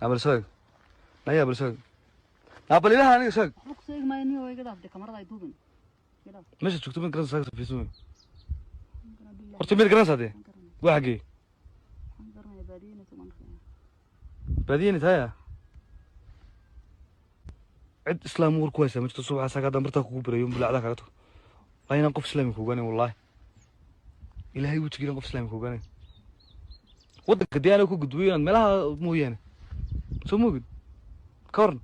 Bal soo eeg. Naya, bal soo eeg. Naa, bal ilaha aniga soo eeg. Waxba kusoo eegi maayo niyo, iga dhaaf dee, kamarada ay duubin, iga dhaaf. Meesha joogto ma garanaysaa? Safiisume horta miyaad garanaysaa dee? Waxaan garanaya. Waa xaggee? Waxaan garanaya baadiyena tuman arkaya. Baadiyeni tahaya, cid islaam war ku haysaa ma jirto. Subaxa saaka haddaan bartaa kugu barayo, bulacdaa kaaga tago. Waa inaan qof islaami kuogaanayn. Wallaahi, Ilaahay wejigiinan qof islaami kuogaanayn. Waddanka dee anaa ku gudbiyo inaad meelaha mooyaane soo moogid ka waran.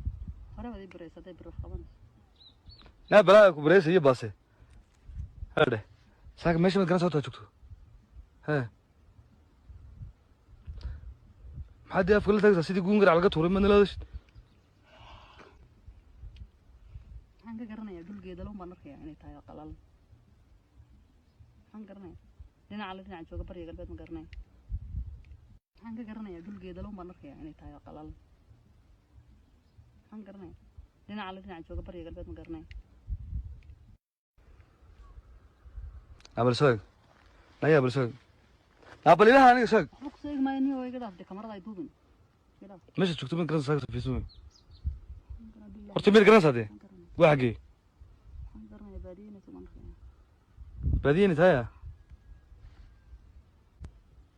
Hore baad ii baraysa hadday bir wax qabanayso. Naa, balaa ku baraysa iyo baase hadhe. Saaka meesha maad garanaysaa horta joogto? Hee, maxaad dee afka la taagaysaa sidii guun garac laga tuuray? Madna laadashid. Waxaan ka garanayaa dhulgeeda lon baan arkayaa inay tahay oo qalalan. Waxaan garanayaa dhinaca la dhinaca jooga bariga galbeed ma garanaya. Waxaan ka garanayaa dhulgeeda lon baan arkayaa inay tahay oo qalalan. Waxaan garanayaa dhinaca la dhinaca jooga bariga galbeed ma garanaya. Naa, bal soo eeg. Naya, bal soo eeg. Naa, bal ilaha aniga soo eeg. Waxba kusoo eegi maayo niyo, iga dhaaf dee, kamarada ay duubin, iga dhaaf. Meesha joogto ma garanaysaa? Safiisume horta miyaad garanaysaa dee? Waxaan garanaya. Waa xaggee? Waxaan garanaya baadiyena tuman arkaya. Baadiyeni tahaya,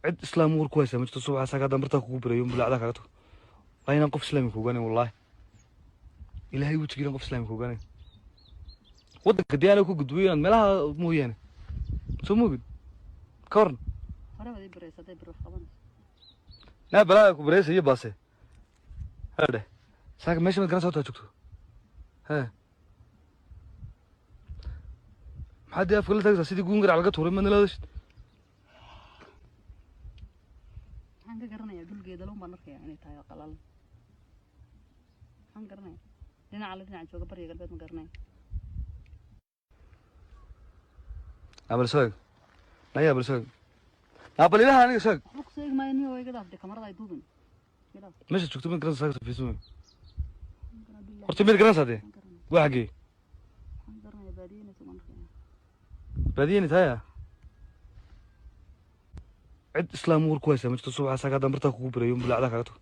cid islaam war ku haysaa ma jirto. Subaxa saaka haddaan bartaa kugu barayo, bulacdaa kaaga tago. Waa inaan qof islaami kuogaanayn. Wallaahi, Ilaahay wejigiinan qof islaami kuogaanayn. Waddanka dee anaa ku gudbiyo inaad meelaha mooyaane soo moogid ka waran. Hore baad ii baraysa hadday bir wax qabanayso. Naa, balaa ku baraysa iyo baase hadhe. Saaka meesha maad garanaysaa horta joogto? Hee, maxaad dee afka la taagaysaa sidii guun garac laga tuuray? Madna laadashid. Waxaan ka garanayaa dhulgeeda lon baan arkayaa inay tahay oo qalalan. Waxaan garanayaa dhinaca la dhinaca jooga bariga galbeed ma garanaya. Naa, bal soo eeg. Naya, bal soo eeg. Naa, bal ilaha aniga soo eeg. Waxba kusoo eegi maayo niyo, iga dhaaf dee, kamarada ay duubin, iga dhaaf. Meesha joogto ma garanaysaa? Safiisume horta miyaad garanaysaa dee? Waxaan garanaya. Waa xaggee? Waxaan garanaya baadiyena tuman arkaya. Baadiyeni tahaya, cid islaam war ku haysaa ma jirto. Subaxa saaka haddaan bartaa kugu barayo, bulacdaa kaaga tago.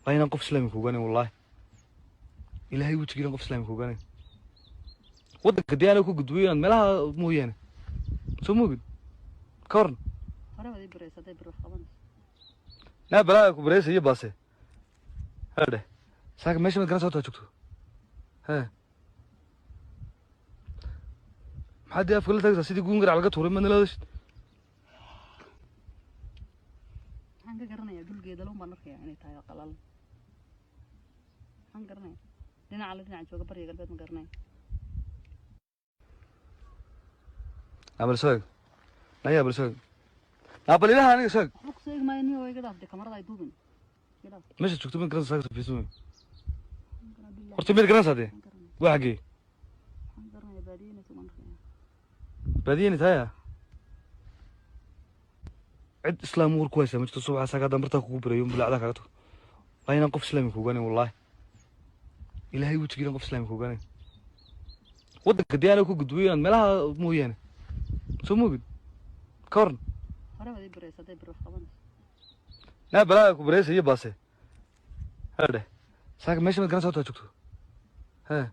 Waa inaan qof islaami kuogaanayn. Wallaahi, Ilaahay wejigiinan qof islaami kuogaanayn. Waddanka dee anaa ku gudbiyo inaad meelaha mooyaane soo moogid ka waran. Hore baad ii baraysa hadday bir wax qabanayso. Naa, balaa ku baraysa iyo baase hadhe. Saaka meesha maad garanaysaa horta joogto? Hee, maxaad dee afka la taagaysaa sidii guun garac laga tuuray? Madna laadashid. Waxaan ka garanayaa dhulgeeda lon baan arkayaa inay tahay oo qalalan. Waxaan garanayaa dhinaca la dhinaca jooga bariga galbeed ma garanaya. Naa, bal soo eeg. Naya, bal soo eeg. Naa, bal ilaha aniga soo eeg. Waxba kusoo eegi maayo niyo, iga dhaaf dee, kamarada ay duubin, iga dhaaf. Meesha joogto ma garanaysaa? Safiisume horta miyaad garanaysaa dee? Waxaan garanaya. Waa xaggee? Waxaan garanaya baadiyena tuman arkaya. Baadiyeni tahaya, cid islaam war ku haysaa ma jirto. Subaxa saaka haddaan bartaa kugu barayo, bulacdaa kaaga tago. Waa inaan qof islaami kuogaanayn. Wallaahi, Ilaahay wejigiinan qof islaami kuogaanayn. Waddanka dee anaa ku gudbiyo inaad meelaha mooyaane soo moogid ka waran. Hore baad ii baraysa hadday bir wax qabanayso. Naa, balaa ku baraysa iyo baase hadhe. Saaka meesha maad garanaysaa horta joogto? Hee,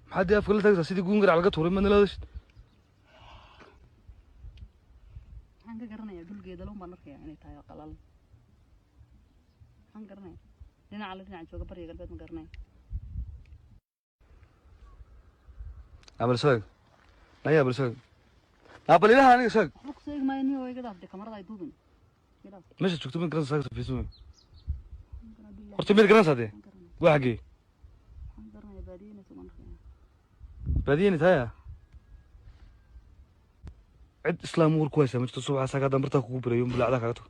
maxaad dee afka la taagaysaa sidii guun garac laga tuuray? Madna laadashid. Waxaan ka garanayaa dhulgeeda lon baan arkayaa inay tahay oo qalalan. Waxaan garanayaa dhinaca la dhinaca jooga bariga galbeed ma garanaya. Naa, bal soo eeg. Naya, bal soo eeg. Naa, bal ilaha aniga soo eeg. Waxba kusoo eegi maayo niyo, iga dhaaf dee, kamarada ay duubin, iga dhaaf. Meesha joogto ma garanaysaa? Safiisume horta miyaad garanaysaa dee? Waxaan garanaya. Waa xaggee? Waxaan garanaya baadiyena tuman arkaya. Baadiyeni tahaya, cid islaam war ku haysaa ma jirto. Subaxa saaka haddaan bartaa kugu barayo, bulacdaa kaaga tago.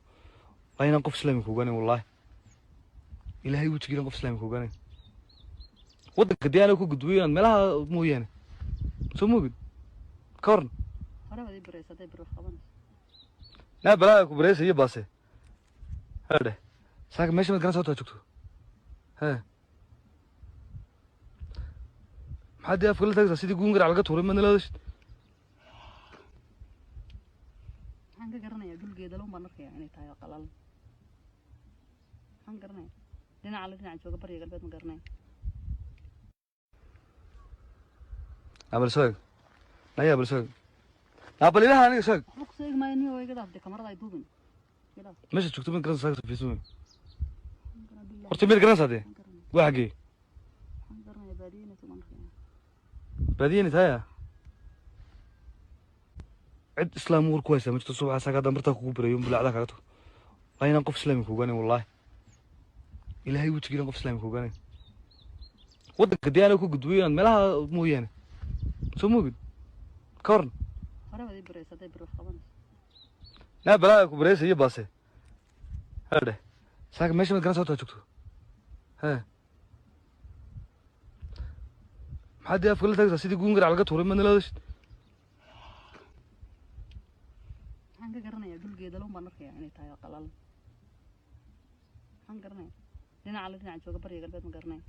Waa inaan qof islaami kuogaanayn. Wallaahi, Ilaahay wejigiinan qof islaami kuogaanayn. Waddanka dee anaa ku gudbiyo inaad meelaha mooyaane soo moogid ka waran. Hore baad ii baraysa hadday bir wax qabanayso. Naa, balaa ku baraysa iyo baase hadhe. Saaka meesha maad garanaysaa horta joogto? Hee, maxaad dee afka la taagaysaa sidii guun garac laga tuuray? Madna laadashid. Waxaan ka garanayaa dhulgeeda lon baan arkayaa inay tahay oo qalalan. Waxaan garanaya dhinaca la dhinaca jooga bariga galbeed ma garanaya. Abal soog naya, bal soog, abal ilaha aniga soog. Waxba kusoo eegi maayo niyo, iga dhaaf dee, kamarada ay duubin, iga dhaaf. Meesha joogto mid garanaysaa? Saaka fiiso. Waxaan garanaa. Horta mid garanaysaa dee? Waxaan garanaya. Waa xaggee? Waxaan garanaya baadiye inay tahay baan arkaya. Baadiyani tahaya, cid islaam war ku haysaa ma jirto. Subaxa saaka haddaan bartaa kugu birayo bulaacdaa kaaga tago, waa inaan qof islaami ku ogaanayn. Wallaahi, ilaahay wejigiina qof islaami ku ogaanayn. Waddanka dee anaa ku gudbiyo inaad meelaha mooyaane soo moogid ka waran. Hore baad ii biraysa hadday bir wax qabanayso. Naa balaa ku bareysa iyo baase hadhe. Saaka meesha mad garanaysaa horta joogto? He, maxaad dee afka la taagaysaa sidii guun garac laga tuuray? Madna la hadashid. Waxaan ka garanayaa dhul geedaloon baan arkayaa inay tahay oo qalalan. Waxaan garanaya dhinaca la dhinaca jooga bariga galbeed ma garanaya.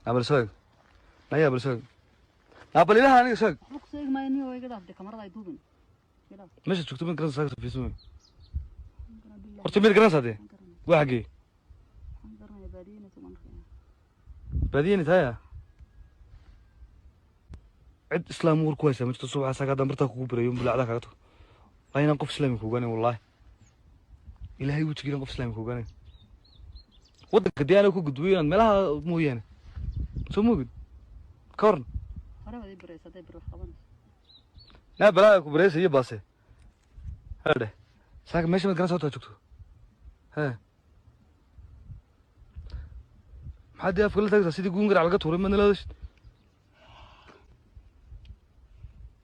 Abal soog naya, bal soog, abal ilaha aniga soog. Waxba kusoo eegi maayo niyo, iga dhaaf dee, kamarada ay duubin, iga dhaaf. Meesha joogto mid garanaysaa? Saaka fiiso. Waxaan garanaa. Horta mid garanaysaa dee? Waxaan garanaya. Waa xaggee? Waxaan garanaya baadiye inay tahay baan arkaya. Baadiyani tahaya, cid islaam war ku haysaa ma jirto. Subaxa saaka haddaan bartaa kugu birayo bulaacdaa kaaga tago, waa inaan qof islaami ku ogaanayn. Wallaahi, ilaahay wejigiina qof islaami ku ogaanayn. Waddanka dee anaa ku gudbiyo inaad meelaha mooyaane soo moogid ka waran. Hore baad ii biraysa hadday bir wax qabanayso. Naa balaa ku bareysa iyo baase hadhe. Saaka meesha mad garanaysaa horta joogto? He, maxaad dee afka la taagaysaa sidii guun garac laga tuuray? Madna la hadashid.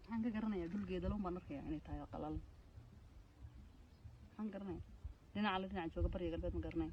Waxaan ka garanayaa dhul geedaloon baan arkayaa inay tahay oo qalalan. Waxaan garanaya dhinaca la dhinaca jooga bariga galbeed ma garanaya.